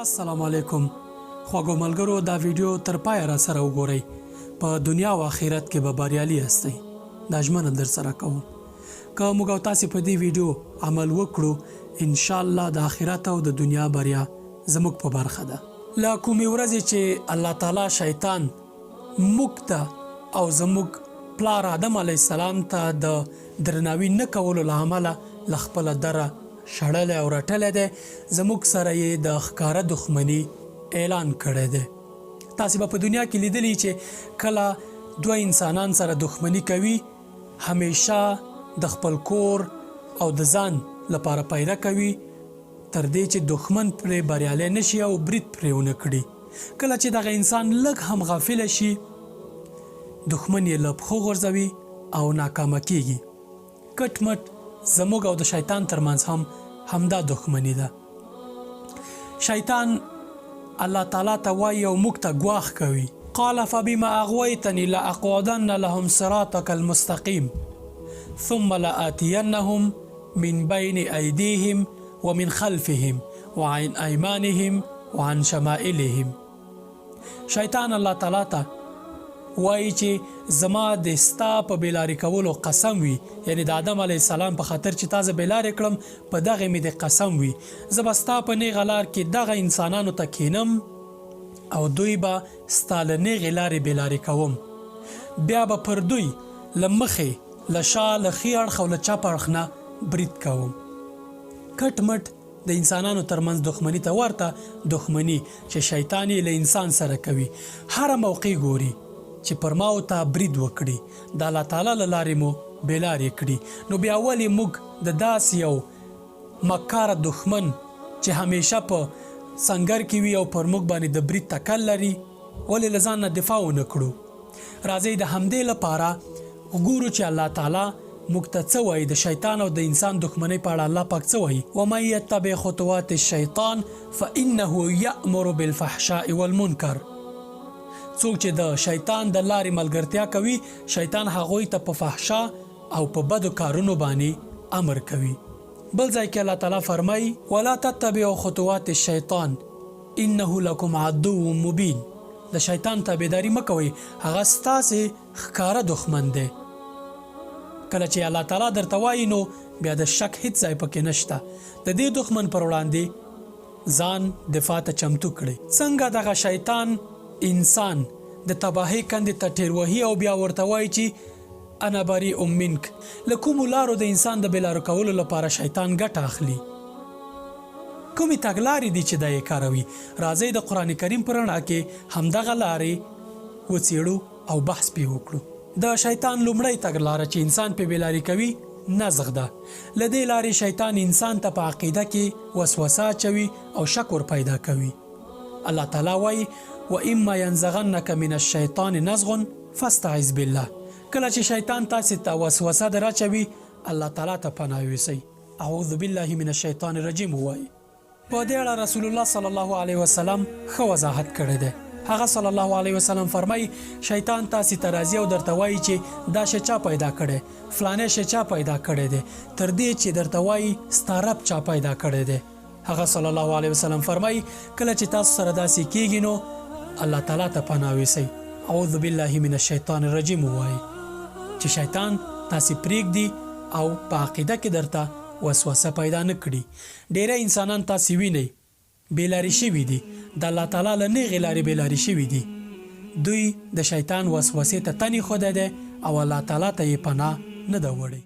السلام علیکم خوږو ملګرو دا ویډیو تر پایه راسره وګورئ په دنیا او آخرت کې به بریالي یاستئ دا ژمنه درسره کوم که موږ او تاسې په دې ویډیو عمل وکړو ان شاء الله د آخرت او د دنیا بریا زموږ په برخه ده. له کومې ورځې چې الله تعالی شیطان موږ ته او زموږ پلار آدم علیه السلام ته د درناوي نه کولو له امله له خپله دره شړلی او رټلی دی، زموږ سره یې د ښکاره دښمني اعلان کړی دی. تاسې به په دنیا کې لیدلي چې کله دوه انسانان سره دښمني کوي، همېشه د خپل کور او د ځان لپاره پیره کوي، تر دې چې دښمن پرې بریالی نه شي او برید پرې ونه کړي. کله چې دغه انسان لږ هم غافله شي، دښمن یې له پښو غورځوي او ناکامه کېږي. کټ مټ زموږ او د شیطان تر منځ هم همدا دښمني ده. شیطان الله تعالی ته وایي او موږ ته ګواښ کوي. قال فبما اغویتني لاقعدن لهم صراطک المستقیم ثم لآتینهم من بین ایدیهم ومن خلفهم وعن ایمانهم وعن شمائلهم. شیطان الله تعالی ته وایي چې زما د ستا په بې لارې کولو قسم وي، یعنې د آدم علیه السلام په خاطر چې تا زه بې لارې کړم په دغې مې دې قسم وي، زه به ستا په نیغه لار کې دغه انسانانو ته کښېنم او دوی به ستا له نیغې لارې بې لارې کوم، بیا به پر دوی له مخې، له شا، له ښي اړخ او له چپ اړخ نه برید کوم. کټ مټ د انسانانو تر منځ دښمني ته ورته دښمني چې شیطان یې له انسان سره کوي، هره موقع ګوري چې پر ما او تا برید وکړي، د الله تعالی له لارې مو بې لارې کړي، نو بیا ولې موږ د داسې یو مکاره دښمن چې همیشه په سنګر کې وي او پر موږ باندې د برید تکل لري، ولې له ځان نه دفاع ونه کړو؟ راځئ د همدې لپاره ګورو چې الله تعالی موږ ته څه وايي، د شیطان او د انسان دښمنۍ په اړه الله پاک څه وايي، ومن یتبع خطوات الشیطان فانه یأمر بالفحشاء والمنکر، څوک چې د شیطان د لارې ملګرتیا کوي، شیطان هغوی ته په فحشا او په بدو کارونو باندې امر کوي. بل ځای کې الله تعالی فرمايي، ولا تتبعوا خطوات الشیطان انه لکم عدو مبین، د شیطان تابعداري مه کوئ، هغه ستاسې ښکاره دښمن دی. کله چې الله تعالی درته وايي نو بیا د شک هیڅ ځای پکې نشته. د دې دښمن پر وړاندې ځان دفاع ته چمتو کړئ. څنګه دغه شیطان انسان د تباهۍ کندې ته ټېل وهي او بیا ورته وايي چې انا بریء منک. له کومو لارو د انسان د بې لارو کولو لپاره شیطان ګټه اخلي؟ کومې تګلارې دي چې دی یې کاروي؟ راځئ د قرآن کریم په رڼا کې همدغه لارې وڅېړو او بحث پرې وکړو. د شیطان لومړۍ تګلاره چې انسان پرې بې لارې کوي، نزغ ده. له دې لارې شیطان انسان ته په عقیده کې وسوسه اچوي او شک ور پیدا کوي. الله تعالی وايي، واما ینزغنک من الشیطان نزغ فاستعذ بالله، کله چې شیطان تاسې ته وسوسه در اچوي، الله تعالی ته پناه یوسئ، اعوذ بالله من الشیطان الرجیم ووایئ. په دې اړه رسول الله صلی الله علیه وسلم ښه وضاحت کړی دی. هغه صلی الله علیه وسلم فرمایي، شیطان تاسې ته راځي او درته وایي چې دا شی چا پیدا کړی، فلانی شی چا پیدا کړی دی، تر دې چې درته وایي ستا رب چا پیدا کړی دی. هغه صلی الله علیه وسلم فرمایي، کله چې تاسو سره داسې کیږي نو الله تعالی ته پناه ویسئ، اعوذ بالله من الشیطان الرجیم ووایئ، چې شیطان تاسې پریږدي او په عقیده کې درته وسوسه پیدا نه کړي. ډیری انسانان تاسې وینئ بې لارې شوي دي، د الله تعالی له نیغې لارې بې لارې شوي دي، دوی د شیطان وسوسې ته تن ایښودی دی او الله تعالی ته یې پناه نه ده وړې.